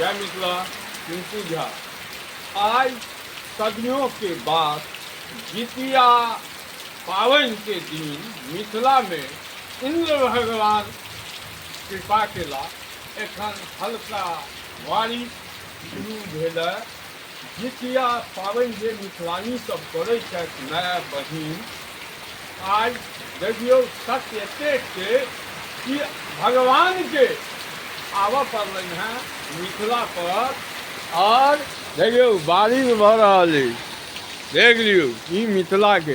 जय मिथिला, पिंकू झा। आइ सदियों के बाद जितिया पाबनि के दिन मिथिला में इंद्र भगवान कृपा केला, एखन हल्का बारिश शुरू भेल। जितिया पाबनि जे मिथिलानी सब करै छथि माय बहिन, आइ देखियौ सत्य एतेक छै कि भगवान के आबऽ पड़लनि हेँ मिथिला पर। आओर देखियौ बारिश भऽ रहल अछि, देख लियौ ई मिथिला के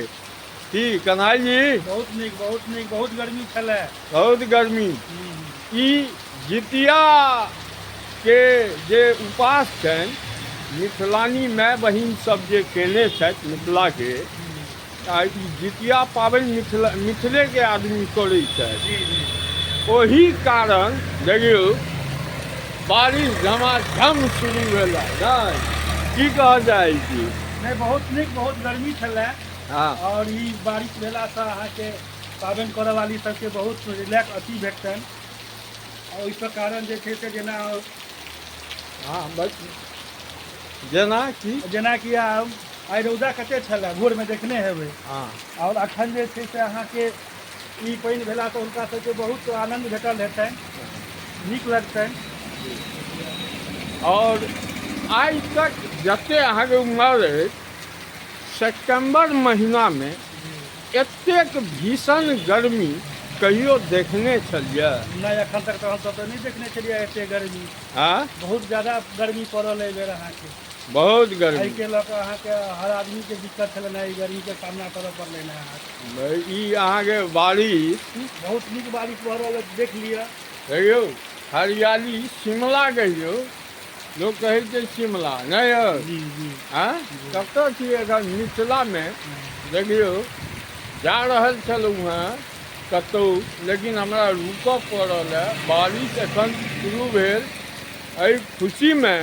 की कन्हाई जी। बहुत नीक, बहुत नीक। बहुत गर्मी छलै। बहुत गर्मी। ई जितिया के जे उपास छनि मिथिलानी माय बहिन सब जे केने छथि मिथिला के, आ ई जितिया पाबनि मिथिला मिथिलेके आदमी करै छथि, ओहि कारण देखियौ बारिश झमाझम शुरू भेला। नहि की कहऽ चाहै छी? नहि, बहुत नीक। बहुत गर्मी छलै। आओर ई बारिश भेलासँ अहाँके पाबनि करऽ वाली सबके बहुत रिलैक्स अथी भेटतनि। आ ओहिसँ कारण जे छै से जेना हँ, बस जेना कि जेनाकि आब आइ रौदा कते छलै भोरमे, देखने हेबै। आओर अखन जे छै से अहाँके ई पानि भेलासँ हुनका सबके बहुत आनन्द भेटल हेतनि, नीक लगतनि। आओर आइ तक जते अहाँके उमर अछि, सेप्टेम्बर महीनामे एतेक भीषण गर्मी कहियो देखने छलियै? नहि, एखन तक तऽ हमसब तऽ नहि देखने छलियै एते गर्मी। बहुत ज्यादा गर्मी पड़ल एहि बेर अहाँके। बहुत गर्मी। एहिके लऽ कऽ अहाँके हर आदमीके दिक्कत छलनि एहि गर्मीके सामना करऽ पड़लनि अहाँके। ई अहाँके बारिश बहुत नीक बारिश भऽ रहल अछि, देख लिअ। कहियौ हरियाली, शिमला कहियौ, लोक कहै छै शिमला नहि यौ? जी जी। आँय, कतऽ छी एखन मिथिलामे? देखियौ, जा रहल छलहुँ हेँ कतहु, लेकिन हमरा रुकऽ पड़ल हए। बारिश एखन शुरू भेल, एहि खुशीमे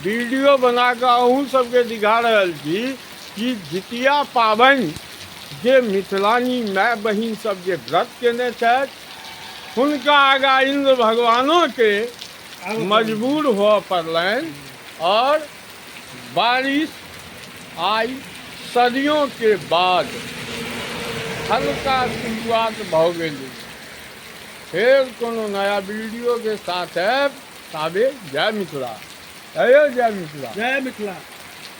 वीडियो बना कऽ अहूँ सबके दिखा रहल छी कि जितिया पाबनि जे मिथिलानी माय बहिन सब जे व्रत केने छथि, हुनका आगा इन्द्र भगवानोके मजबूर हुअ पड़लनि और बारिश आइ सदियों के बाद हल्का शुरुआत भऽ गेल। फेर कोनो नया वीडियो के साथ आयब, ताबे जय मिथिला। अयो जय मिथिला। जय मिथिला।